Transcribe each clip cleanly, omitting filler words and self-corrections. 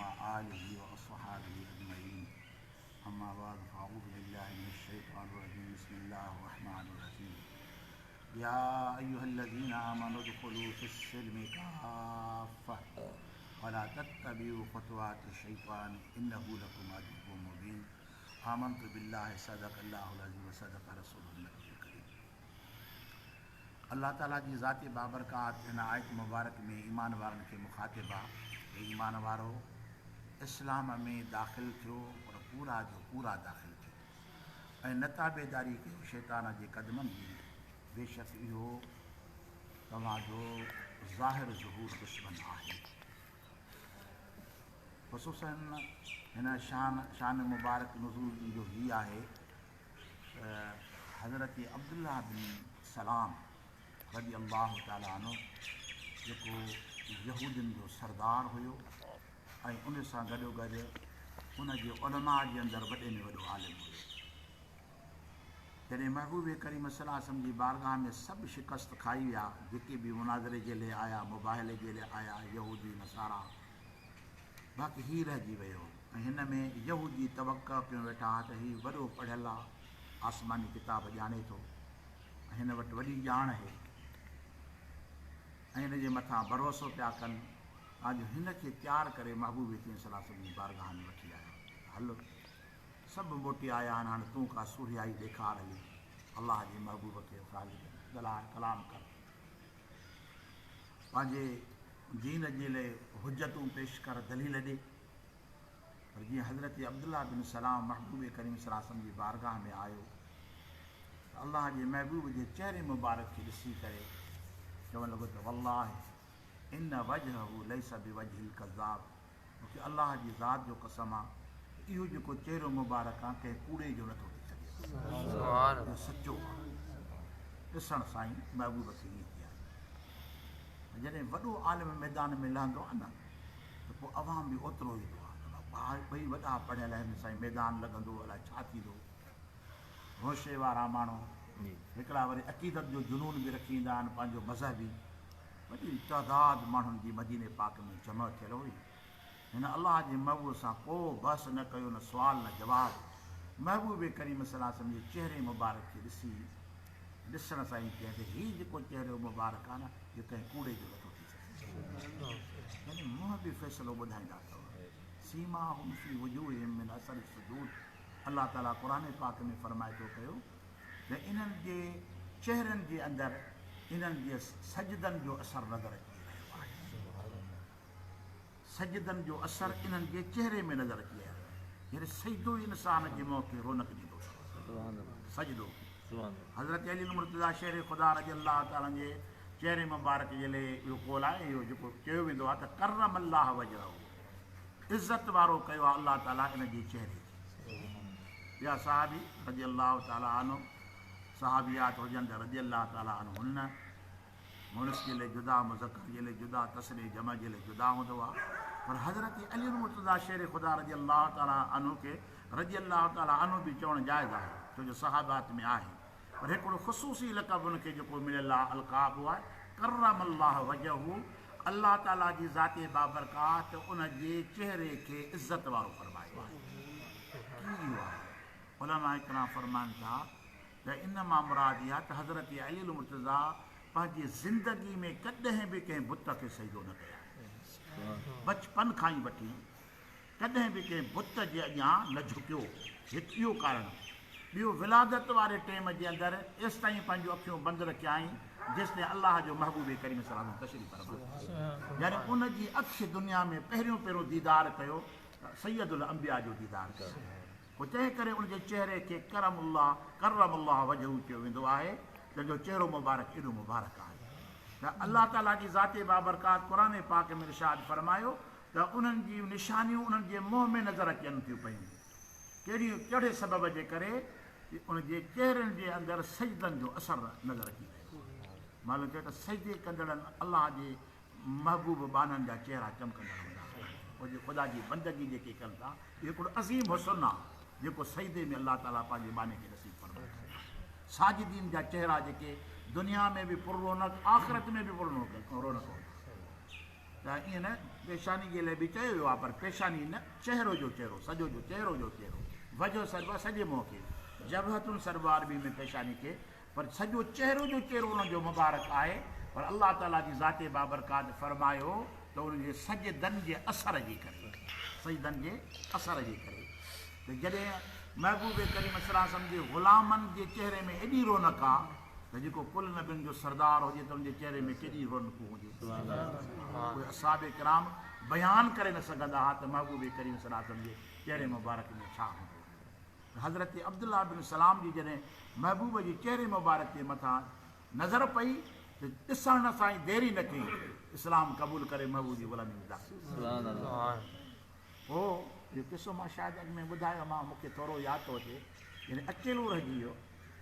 وآله وأصحابه أجمعين. أما بعد، فأعوذ بالله من الشيطان الرجيم. بسم الله الرحمن الرحيم. يا أيها الذين آمنوا ادخلوا في السلم كافة ولا تتبعوا خطوات الشيطان إنه لكم عدو مبين. آمنت بالله. صدق الله العظيم وصدق رسوله النبي الڪريم. الله تعالي جي ذات بابرڪات هن آيت مبارڪ ۾ ايمان وارن کي مخاطب آ، اي ايمان وارو، اسلام ۾ داخل ٿيو، پر پورا جو پورا داخل ٿيو ۽ نه تابعداري ڪيو شيطان جي قدمن جي، بيشڪ اهو توهان جو ظاهر ظهور دشمن آهي. خصوصاً هن شان مبارڪ نزول جو هي آهي ته حضرت عبدالله بن سلام رضي الله تعالٰي عنه، جيڪو يهودين جو سردار هيو ۽ ان سان گڏوگڏ ان جي علماء جي اندر وڏي ۾ وڏو عالم هيو، جڏهن محبوب ڪريم صلي الله عليه وسلم جي بارگاهه ۾ سڀ شڪست کائي ويا، جيڪي به مناظري جي لئه آيا، مباهلي جي لئه آيا، يهودي نصارا، باقي هي رهجي ويو ۽ هن ۾ يهودي توقع ڪيون ويٺا ها ته هي وڏو پڙهيل آ، آسماني ڪتاب ڄاڻي ٿو ۽ هن وٽ وڏي ڄاڻ اهي ۽ هن جي مٿان ڀروسو پيا ڪن، تان جو هن کي تيار ڪري محبوب ڪريم صلي الله عليه وسلم جي بارگاهه ۾ وٺي آيا ته هل، سڀ موٽي آيا آهن، هاڻي تون ڪا سورهيائي ڏيکار هلي الله جي محبوب کي ڳالهاء، ڪلام ڪر. پنهنجي دين جي لئه حجتون پيش ڪر، دليل ڏي. پر جيئن حضرت عبدالله بن سلام محبوب ڪريم صلي الله عليه وسلم جي بارگاهه ۾ آيو ته الله جي محبوب جي چهري مبارڪ کي ڏسي ڪري چوڻ لڳو ته والله ان وجهه ليس بوجه الڪذاب، مون کي الله جي ذات جو قسم آ ته اهو جيڪو چهرو مبارڪ آ ڪنهن ڪوڙي جو نٿو ٿي سگهي، اهو سچو آ. ڏسڻ سان ئي محبوب کي ائين ٿي آيو. جڏهن وڏو عالم ميدان ۾ لهندو آ نه ته پوء عوام به اوترو ايندو آ ته ٻئي وڏا پڙهيل آهن سائين، ميدان لڳندو الائي ڇا ٿيندو. هوشي وارا ماڻهو هڪڙا وري عقيدت جو جنون به رکي ايندا آهن پنهنجو مذهبي. وڏي تعداد ماڻهن جي مديني پاڪ ۾ جمع ٿيل هئي. هن الله جي محبوب سان ڪو بحث نه ڪيو، نه سوال نه جواب. محبوب ڪريم صلي الله عليه وسلم جي چهري مبارڪ کي ڏسي، ڏسڻ سان ئي چيائين ته هي جيڪو چهرو مبارڪ آهي نه، اهو ڪنهن ڪوڙي جو نٿو ٿي سگهي. يعني منهن به فيصلو ٻڌائيندا اٿو. سيماهم في وجوههم من اثر السجود، الله تعالي قرآن پاڪ ۾ فرمائي ٿو پيو ته انهن جي چهرن جي اندر انهن جي سجدن جو اثر نظر اچي رهيو آهي. سجدن جو اثر انهن جي چهري ۾ نظر اچي رهيو آهي. يعني سجدو ئي انسان جي منهن کي رونق ڏيندو اٿو. سجدو. حضرت علي المرتضيٰ شير خدا رضي الله تعالٰي عنه جي چهري مبارڪ جي لئي اهو قول آهي، اهو جيڪو چيو ويندو آهي ته ڪرم الله وجهه، عزت وارو ڪيو آهي الله تعالٰي ان جي چهري کي. ٻيا صحابي رضي الله تعالٰي عنه، صحابيات هجن ته رضي الله تعالٰي عنهن، مؤنث جي لئي جدا، مذڪر جي لئي جدا، تثنيه جمع جي لئي جدا هوندو آهي، پر حضرت علي المرتضيٰ شير خدا رضي الله تعالٰي عنه کي رضي الله تعالٰي عنه به چوڻ جائز آهي، ڇو جو صحابات ۾ آهي، پر هڪڙو خصوصي لقب ان کي جيڪو مليل آهي، القاب، اهو آهي ڪرم الله وجهه، الله تعاليٰ جي ذات بابرڪات ان جي چهري کي عزت وارو فرمايو آهي. ڪيئن اهو آهي؟ علماء ڪرام فرمائن ٿا ته ان مان مراد اها ته حضرت علي المرتضيٰ پنهنجي زندگي ۾ ڪڏهن به ڪنهن بت کي سجدو نه ڪيو آهي. بچپن کان ئي وٺي ڪڏهن به ڪنهن بت جي اڳيان نه جهڪيو. هڪ اهو ڪارڻ. ٻيو ولادت واري ٽيم جي اندر ايستائين پنهنجون اکيون بند رکيائين جيستائين الله جو محبوب ڪريم صلي الله عليه وسلم تشريف فرما ٿيو. يعني ان جي اک دنيا ۾ پهريون پهريون ديدار ڪيو ته سيد الانبياء جو ديدار ڪيو. پوء تنهن ڪري ان جي چهري کي ڪرم الله، ڪرم الله وجهه، چيو ويندو آهي، جنهن جو چهرو مبارڪ ايڏو مبارڪ آهي ته الله تعاليٰ جي ذات بابرڪات قرآن پاڪ ۾ ارشاد فرمايو ته انهن جون نشانيون انهن جي منهن ۾ نظر اچن ٿيون پيون. ڪهڙي ڪهڙي سبب جي ڪري ان جي چهرن جي اندر سجدن جو اثر نظر اچي رهيو آهي. معلوم ٿيو ته سجدي ڪندڙن الله جي محبوب ٻانهن جا چهرا چمڪندڙ هوندا آهن. پوء جي خدا جي بندگي جيڪي ڪن ٿا، اهو هڪڙو عظيم حسن آهي جيڪو سجدي ۾ الله تعاليٰ پنهنجي ٻانهي کي نصيب فرمائي ٿو. ساجدين جا چهرا جيڪي دنيا ۾ به پر رونق آخرت ۾ به پر رونق هوندا. ته ته ائين نه پيشاني جي لاء به چيو ويو آهي پر پيشاني نه چهرو جو چهرو سڄو جو چهرو جو چهرو وجه سڏبو آهي سڄي منهن کي جبهتن سڏبو آهي عربي ۾ پيشاني کي پر سڄو چهرو جو چهرو انهن جو مبارڪ آهي پر الله تعالي جي ذات بابرڪات فرمايو ته انهن جي سجدن جي اثر جي ڪري سجدن جي اثر جي ڪري ته جڏهن محبوب ڪريم صلي الله عليه وسلم جي غلامن جي چهري ۾ ايڏي رونق آ ته جيڪو ڪل نبين جو سردار هجي ته ان جي چهري ۾ ڪيڏي رونقون هجي. اهي اصحاب ڪرام بيان ڪري نه سگهندا ها ته محبوب ڪريم صلي الله عليه وسلم جي چهري مبارڪ ۾ ڇا هوندو هو. ته حضرت عبدالله بن سلام جي جڏهن محبوب جي چهري مبارڪ جي مٿان نظر پئي ته ڏسڻ سان ئي دير ئي نه ڪئي اسلام قبول ڪري محبوب جي غلامي ۾ داخل ٿي ويو. پوء اهو قصو مان شايد اڳ ۾ ٻڌايو مان مون کي ٿورو ياد ٿو اچي يعني اڪيلو رهجي ويو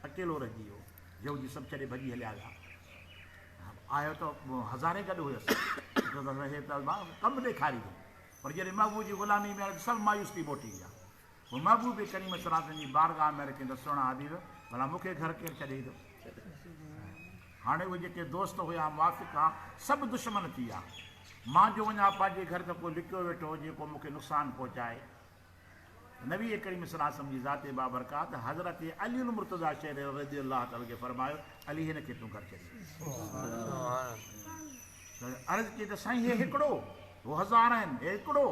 اڪيلو رهجي ويو يهودي سڀ ڇڏي ڀڄي هليا ويا آيو ته هزارين گڏ هيس هي ته مان ڪم ڏيکاريندو پر جڏهن محبوب جي غلامي ۾ آيو ته سڀ مايوس ٿي موٽي ويا پوء محبوب ڪريم صلي الله عليه وسلم جي بارگاهه ۾ رکين ته سهڻا حبيب ڀلا مون کي گهر ڪير ڇڏي ايندو هاڻي اهي جيڪي دوست هيا موافق ها سڀ دشمن ٿي ويا. مان جو وڃان پنهنجي گهر ته ڪو لڪيو ويٺو هجي ڪو مون کي نقصان پهچائي. نبي ڪريم صلي الله عليه وسلم جي ذات بابرڪات حضرت علي المرتضيٰ شير رضي الله تعالٰي کي فرمايو علي هن کي تون گهر ڇڏي اچ. ته عرض ڪئي ته سائين هي هڪڙو، هو هزار آهن، هي هڪڙو.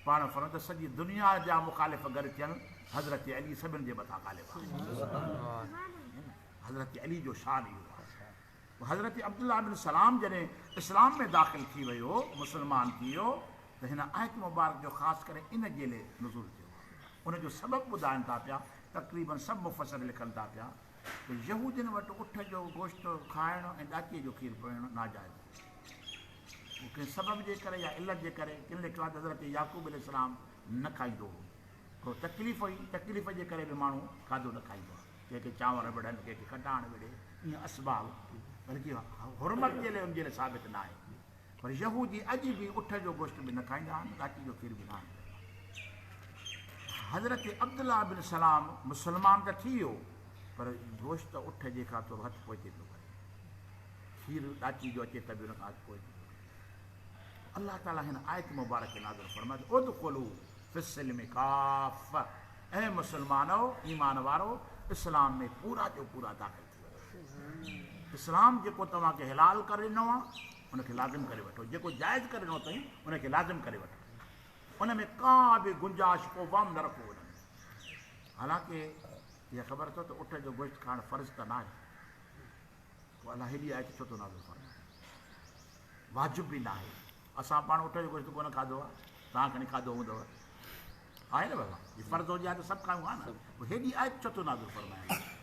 پاڻ فرمايو ته سڄي دنيا جا مخالف گڏ ٿين حضرت علي سڀن جي مٿان غالب آهي. حضرت علي جو شان اهو آهي. پوء حضرت عبدالله بن سلام جڏهن اسلام ۾ داخل ٿي ويو، مسلمان ٿي ويو ته هن آيت مبارڪ جو خاص ڪري ان جي لئي نزول ٿيو آهي. ان جو سبب ٻڌائن ٿا پيا، تقريباً سڀ مفسر لکن ٿا پيا ته يهودين وٽ اٺ جو گوشت کائڻ ۽ ڏاچيء جو کير پيئڻ ناجائز هو. پوء ڪنهن سبب جي ڪري يا علت جي ڪري ڪن لکيو آهي ته حضرت يعقوب عليه السلام نه کائيندو هو. ڪو تڪليف هئي، تڪليف جي ڪري به ماڻهو کاڌو نه کائيندو آهي. ڪنهن کي چانور وڙهن، ڪنهن کي کٽاڻ وڙهي، ائين اسباب بلڪه حرمت جي لاء ان جي لاء ثابت نه آهي. پر يهودي اڄ به اٺ جو گوشت به نه کائيندا آهن، ڏاچي جو کير به ناهن پيئندا. حضرت عبدالله بن سلام مسلمان ته ٿي ويو پر گوشت اٺ جي کان ٿورو هٿ پوئتي پيو ڪري. کير ڏاچي جو اچي ته به ان کان هٿ پوئتي پيو ڪري. الله تعالي هن آيت مبارڪ کي نازل فرمايو ته ادخلوا في السلم ڪافة اي مسلمانؤ ايمان وارؤ اسلام ۾ پورا جو پورا داخل ٿي وڃو. اسلام جيڪو توهان کي حلال ڪري ڏنو آهي ان کي لازم ڪري وٺو، جيڪو جائز ڪري ڏنو اٿئي ان کي لازم ڪري وٺو، ان ۾ ڪا به گنجائش ڪو وهم نه رکو ان ۾. حالانڪه اها خبر اٿو ته اٺ جو گوشت کائڻ فرض ته ناهي، پوء الله هيڏي آيت ڇو ٿو نازل فرمائي؟ واجب به ناهي. اسان پاڻ اٺ جو گوشت ڪونه کاڌو آهي، توهان کڻي کاڌو هوندو. آهي نه بابا، جي فرض هجي ها ته سڀ کايون ها نه. پوء هيڏي آيت ڇو ٿو نازل فرمائي الله؟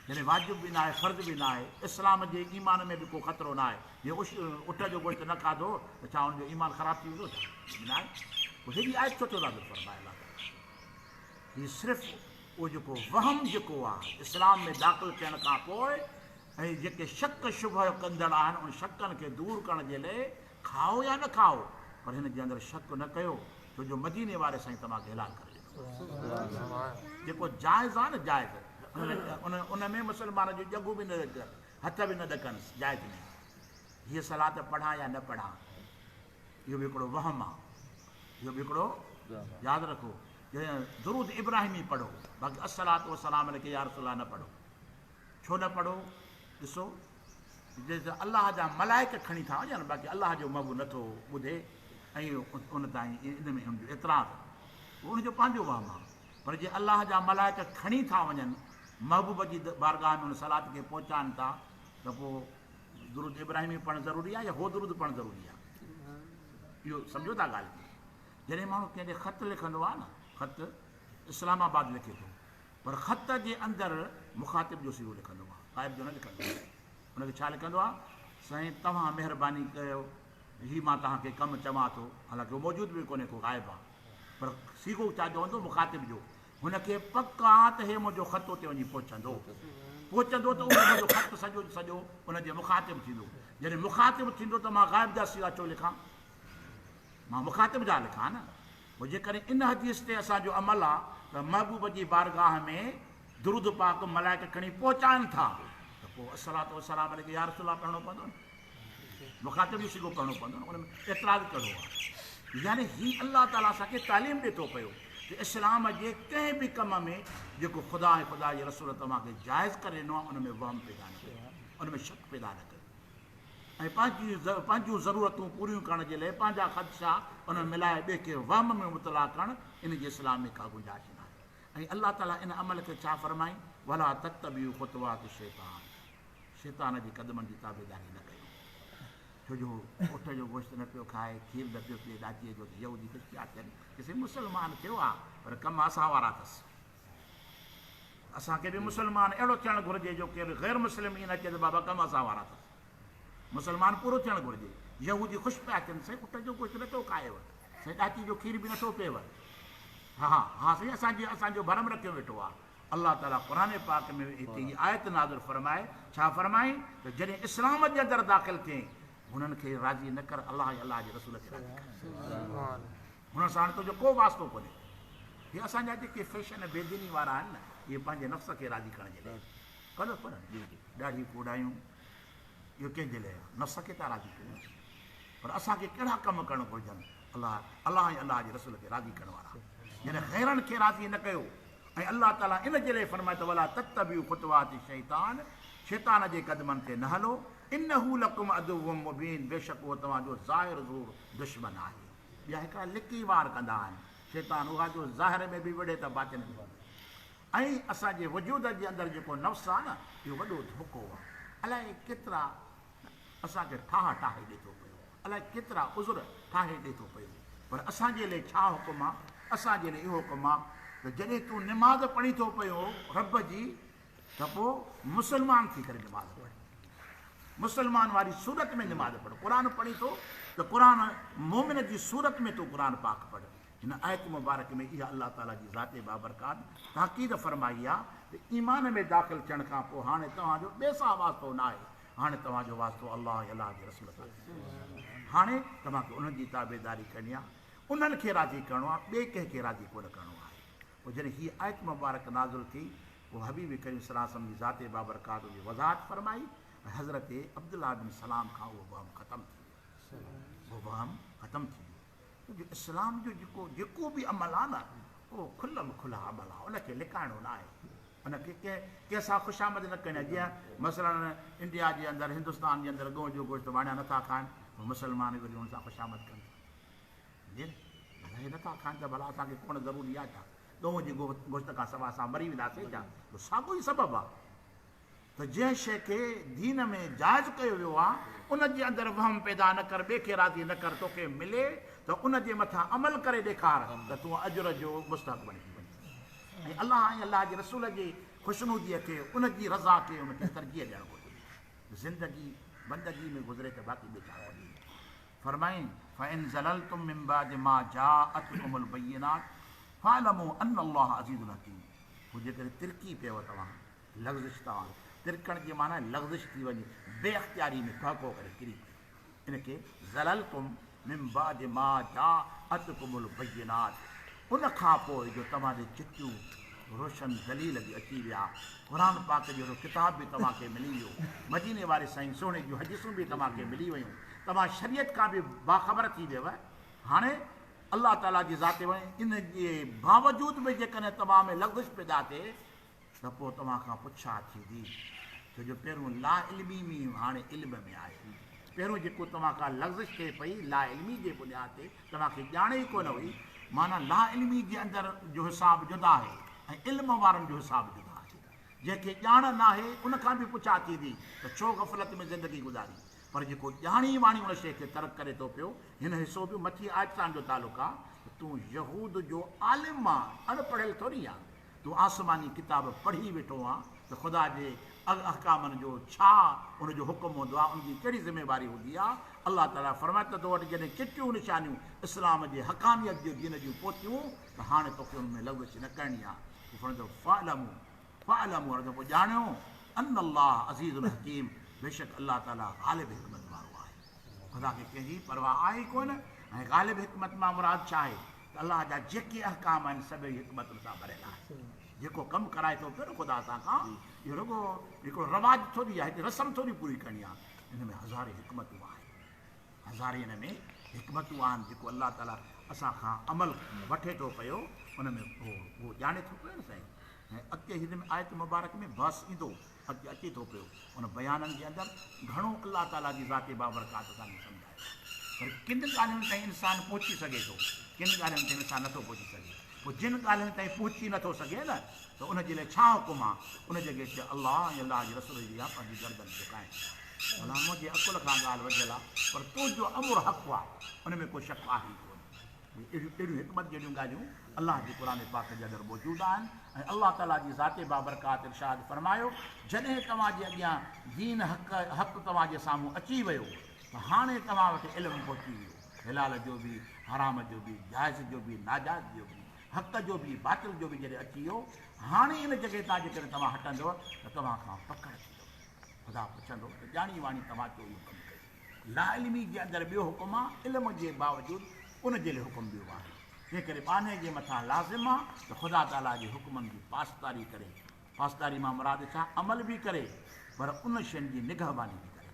جڏهن واجب به ناهي، فرض به ناهي، اسلام جي ايمان ۾ به ڪو خطرو ناهي. جي اٺ جو گوشت نه کاڌو ته ڇا ان جو ايمان خراب ٿي ويندو ڇا؟ به ناهي. پوء هيڏي آيت ڇو ٿو نازل فرمائي الله تعاليٰ؟ هي صرف اهو جيڪو وهم جيڪو آهي اسلام ۾ داخل ٿيڻ کان پوء ۽ جيڪي شڪ شبهه ڪندڙ آهن ان شڪن کي دور ڪرڻ جي لئي کائو يا نه کائو پر هن جي اندر شڪ نه ڪيو ڇو جو مديني واري سائين توهان کي حلال ڪري ڏنو آهي جيڪو جائز آهي نه جائز ان ۾ مسلمان جو ڄنگهون به نه هٿ به نه ڏڪنس جائز ۾ هيء صلات پڙهان يا نه پڙهان اهو به هڪڙو وهم آهي اهو به هڪڙو ياد رکو درود ابراهيمي پڙهو باقي الصلات والسلام عليڪ يا رسول الله نه پڙهو ڇو نه پڙهو؟ ڏسو جيئن الله جا ملائڪ کڻي ٿا وڃن باقي الله جو محبوب نه ٿو ٻڌي ۽ ان تائين ان ۾ ان جو اعتراض اهو ان جو پنهنجو وهم آهي پر جي الله جا ملائڪ کڻي ٿا وڃن محبوب جي بارگاهه ۾ ان صلات کي پهچائن ٿا ته پوء درود ابراهيمي پڙهڻ ضروري آهي يا هو درود پڙهڻ ضروري آهي؟ اهو سمجهو ٿا ڳالهه کي. جڏهن ماڻهو ڪنهن ڏي خط لکندو آهي نه خط اسلام آباد لکي ٿو پر خط جي اندر مخاطب جو صيغو لکندو آهي، غائب جو نه لکندو آهي. ان کي ڇا لکندو آهي؟ سائين توهان مهرباني ڪيو هي مان توهان کي ڪم چوان ٿو، حالانڪه هو موجود به ڪونهي ڪو غائب آهي، پر صيغو ڇا جو هوندو؟ مخاطب جو. هن کي پڪ آهي ته هي منهنجو خط اتي وڃي پهچندو. پهچندو ته اهو منهنجو خط سڄو جو سڄو ان جي مخاطب ٿيندو. جڏهن مخاطب ٿيندو ته مان غائب جا صيغا ڇو لکان؟ مان مخاطب جا لکان نه. پوء جيڪڏهن ان حديث تي اسان جو عمل آ ته محبوب جي بارگاهه ۾ درود پاڪ ملائڪ کڻي پهچائن ٿا ته پوء الصلوة والسلام عليڪ يا رسول الله پڙهڻو پوندو نه. مخاطب جو صيغو پڙهڻو پوندو نه، ان ۾ اعتراض ڪهڙو آهي؟ يعني هي الله تعاليٰ اسان کي تعليم ڏئي ٿو پيو ته اسلام جي ڪنهن به ڪم ۾ جيڪو خدا ۽ خدا جي رسول توهان کي جائز ڪري ڏنو آهي ان ۾ وهم پيدا نه ڪيو، ان ۾ شڪ پيدا نه ڪيو ۽ پنهنجون ضرورتون پوريون ڪرڻ جي لاء پنهنجا خدشا ان ۾ ملائي ٻئي کي وهم ۾ مبتلا ڪرڻ ان جي اسلام ۾ ڪا گنجائش ناهي. ۽ الله تعاليٰ ان عمل کي ڇا فرمائين، ولا تتبعوا خطوات الشيطان، شيطان جي قدمن جي تابعداري نه ڪيو، ڇو جو هو اٺ جو گوشت نه پيو کائي، کير نه پيو پيئي، ڏاچيء جو ته يهودي خوش پيا ٿين ته سائين مسلمان ٿيو آ پر ڪم اسان وارا اٿس. اسان کي به مسلمان اهڙو ٿيڻ گهرجي جو ڪير غير مسلم ائين نه چئي ته بابا ڪم اسان وارا اٿس. مسلمان پورو ٿيڻ گهرجي. يهودي خوش پيا ٿين، سائين اٺ جو گوشت نٿو کائيو، سائين ڏاچي جو کير به نٿو پيئو. ها ها سائين اسان جي اسان جو ڀرم رکيو ويٺو آ. الله تعالي قرآن پاڪ ۾ هتي هي آيت نازل فرمائي، ڇا فرمائين ته جڏهن اسلام جي اندر داخل ٿئين هنن کي راضي نه ڪر، الله ۽ الله جي رسول کي راضي ڪر. هنن سان هاڻي تنهنجو ڪو واسطو ڪونهي. هي اسان جا جيڪي فيشن بي ديني وارا آهن نه، اهي پنهنجي نفس کي راضي ڪرڻ جي لاء ڪن ڪونه. ڏاڙهي ڪوڙايون اهو ڪنهن جي لاء آهي؟ نفس کي ٿا راضي ڪريون. پر اسان کي ڪهڙا ڪم ڪرڻ گهرجن؟ الله الله ۽ الله جي رسول کي راضي ڪرڻ وارا. جڏهن غيرن کي راضي نه ڪيو ۽ الله تعالي ان جي لاء فرمايو ته ولا تتبعوا خطوات الشيطان، شيطان جي قدمن تي نه هلو، انه لڪم عدو مبين، بيشڪ اهو توهان جو ظاهر ظهور دشمن آهي. ٻيا هڪڙا لڪي وار ڪندا آهن، شيطان اها جو ظاهر ۾ به وڙهي ته باطن ۾ به. ۽ اسان جي وجود جي اندر جيڪو نفس آهي نه اهو وڏو ڌوڪو آهي. الائي ڪيترا اسان کي ٺاهه ٺاهي ڏي ٿو پيو، الائي ڪيترا عذر ٺاهي ڏي ٿو پيو، پر اسان جي لئي ڇا حڪم آ؟ اسان جي لئي اهو حڪم آ ته جڏهن تون نماز پڙهين ٿو پيو رب جي ته پوء مسلمان ٿي ڪري نماز پڙهه، مسلمان واري صورت ۾ نماز پڙهه، قرآن پڙهين ٿو ته قرآن مومن جي صورت ۾ تون قرآن پاڪ پڙهه. هن آيت مبارڪ ۾ اها الله تعاليٰ جي ذات بابرڪات تاڪيد فرمائي آ ته ايمان ۾ داخل ٿيڻ کان پوء هاڻي توهان جو ٻئي سان واسطو ناهي، هاڻي توهان جو واسطو الله ۽ الله جي رسول سان آهي. هاڻي توهان کي انهن جي تابعداري ڪرڻي آ، انهن کي راضي ڪرڻو آ، ٻئي ڪنهن کي راضي ڪونه ڪرڻو آهي. پوء جڏهن هيء آيت مبارڪ نازل ٿي، پوء حبيب ڪريم صلي الله عليه وسلم جي ذات بابرڪات ان جي وضاحت فرمائي ۽ حضرت عبدالله بن سلام کان اهو وهم ختم ٿي ويو. اهو وهم ختم ٿي ويو. ڇو جو اسلام جو جيڪو جيڪو به عمل آ نه اهو کلم کلا عمل آ، ان کي لڪائڻو نه آهي، ان کي ڪنهن ڪنهن سان خوشامد نه ڪرڻي آهي. جيئن مثلاً انڊيا جي اندر هندستان جي اندر ڳئون جو گوشت واڻيا نه ٿا کائن، پوء مسلمان به وري ان سان خوشامد ڪن ٿا. سمجهين؟ ڀلا هي نه ٿا کائن ته ڀلا اسان کي ڪونه ضروري آ ڇا؟ ڳئون جي گوشت کان سواء اسان مري وينداسين ڇا؟ اهو ساڳيو ئي سبب آ ته جنهن شيء کي دين ۾ جائز ڪيو ويو آ ان جي اندر وهم پيدا نه ڪر، ٻئي کي راضي نه ڪر، توکي ملي ته ان جي مٿان عمل ڪري ڏيکار ته تون اجر جو مستحق بڻجي وڃين ۽ الله ۽ الله جي رسول جي خوشنوديء کي ان جي رضا کي ان کي ترجيح ڏيڻ گهرجي. زندگي بندگي ۾ گذري ته باقي ٻيو ڇا گهرجي؟ فرمائين، فَإِن زَلَلْتُم مِّن بَعْدِ مَا جَاءَتْڪُمُ الْبَيِّنَاتُ فَاعْلَمُوا أَنَّ اللَّهَ عَزِيزٌ حَڪيم پوء جيڪڏهن ترڪي پيو توهان، لغزش توهان، ترڪڻ جي معنيٰ لغزش ٿي وڃي، بي اختياري ۾ ٺهڪو ڪري ڪري پيو، ان کي زللتم من بعد ما جاءتڪم البينات ان کان پوء جو توهان ڏي چٽيون روشن دليل به اچي ويا، قرآن پاڪ جهڙو ڪتاب به توهان کي ملي ويو، مديني واري سائين سهڻي جون حديثون به توهان کي ملي ويون، توهان شريعت کان به باخبر ٿي ويؤ، هاڻي الله تعاليٰ جي ذات ان جي باوجود به جيڪڏهن توهان ۾ لغزش پيدا ٿئي ته پوء توهان کان پڇا ٿيندي، ڇو جو پهريون لاعلمي ۾ هاڻي علم ۾ آيو. پهريون جيڪو توهان کان لغزش ٿئي پئي لاعلمي جي بنياد تي، توهان کي ڄاڻ ئي ڪونه هئي، معنيٰ لاعلمي جي اندر جو حساب جدا آهي ۽ علم وارن جو حساب جدا آهي. جنهن کي ڄاڻ ناهي ان کان به پڇا ٿيندي ته ڇو غفلت ۾ زندگي گذاري، پر جيڪو ڄاڻي واڻي ان شيء کي ترڪ ڪري ٿو پيو، هن حصو به مٿي آيت سان جو تعلق آ ته تون يهود جو عالم آن، اڻ پڙهيل ٿوري آن. تون آسماني ڪتاب پڙهي ويٺو آن ته خدا جي احڪامن جو ڇا ان جو حڪم هوندو آهي، ان جي ڪهڙي ذميواري هوندي آهي؟ الله تعاليٰ فرمائي ته تو وٽ جڏهن چٽيون نشانيون اسلام جي حقانيت جي دين جون پهتيون ته هاڻي توکي ان ۾ لغزش نه ڪرڻي آهي. پوء فرمائي ٿو فاعلموا فاعلموا وري ٿو پوء ڄاڻيو ان الله عزيز حڪيم بيشڪ الله تعاليٰ غالب حڪمت وارو آهي. خدا کي ڪنهن جي پرواهه آهي ئي ڪونه ۽ غالب حڪمت مان مراد ڇا آهي؟ ته الله جا جيڪي احڪام آهن سڀئي حڪمتن سان ڀريل آهن. جيڪو ڪم ڪرائي ٿو پيو نه خدا اسان کان اهو رڳو هڪڙو رواج ٿوري آهي، هڪ رسم ٿوري پوري ڪرڻي آهي، ان ۾ هزارين حڪمتون آهن. هزارين ۾ حڪمتون آهن جيڪو الله تعالي اسان کان عمل وٺي ٿو پيو ان ۾ اهو ڄاڻي ٿو پيو نه سائين ۽ اڳتي هن ۾ آيت مبارڪ ۾ بحث ايندو اڳتي اچي ٿو پيو ان بيانن جي اندر گهڻو الله تعالي جي ذات بابرڪات اسان کي سمجهايو آهي پر ڪن ڳالهين تائين انسان پهچي سگهي ٿو ڪن ڳالهين تائين انسان نٿو پهچي سگهي پوء جن ڳالهين تائين پهچي نٿو سگهي نه ته ان جي لاء ڇا حڪم آ؟ ان جڳهه تي الله ۽ الله جي رسول جي اڳيان پنهنجي گردن جهڪائڻ. ڀلا منهنجي عقل کان ڳالهه وڌيل آ، پر تنهنجو امر حق آ، ان ۾ ڪو شڪ آهي ئي ڪونه. اهي اهڙيون حڪمت جهڙيون ڳالهيون الله جي قرآن پاڪ جي اندر موجود آهن ۽ الله تعاليٰ جي ذات بابرڪات ارشاد فرمايو، جڏهن توهان جي اڳيان دين حق حق توهان جي سامهون اچي ويو ته هاڻي توهان وٽ علم پهچي ويو، حلال جو به، حرام جو به، جائز جو به، ناجائز جو به. حق جو به باطل جو به جڏهن اچي ويو، هاڻي ان جڳهه تان جيڪڏهن توهان هٽندؤ ته توهان کان پڪڙ ٿيندؤ. خدا پڇندو ته ڄاڻي واڻي توهان ڇو اهو ڪم ڪيو؟ لاعلمي جي اندر ٻيو حڪم آ، علم جي باوجود ان جي لاء حڪم ٻيو آهي. تنهنڪري ٻانهي جي مٿان لازم آ ته خدا تعاليٰ جي حڪمن جي پاسداري ڪري. پاسداري مان مراد ڇا؟ عمل به ڪري پر ان شين جي نگهباني به ڪري.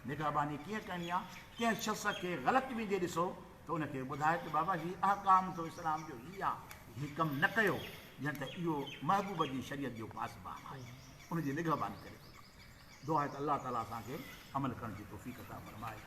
نگهباني ڪيئن ڪرڻي آ؟ ڪنهن شخص کي غلط ويندي ڏسو ته ان کي ٻڌاء ته بابا هي احڪام ٿو اسلام جو هي آ هي ڪم نه ڪيو ڄڻ ته اهو محبوب جي شريعت جو پاسبان آهي ان جي نگهباني ڪري ٿو. دعا آهي ته الله تعالي اسان کي عمل ڪرڻ جي توفيق عطا فرمائي.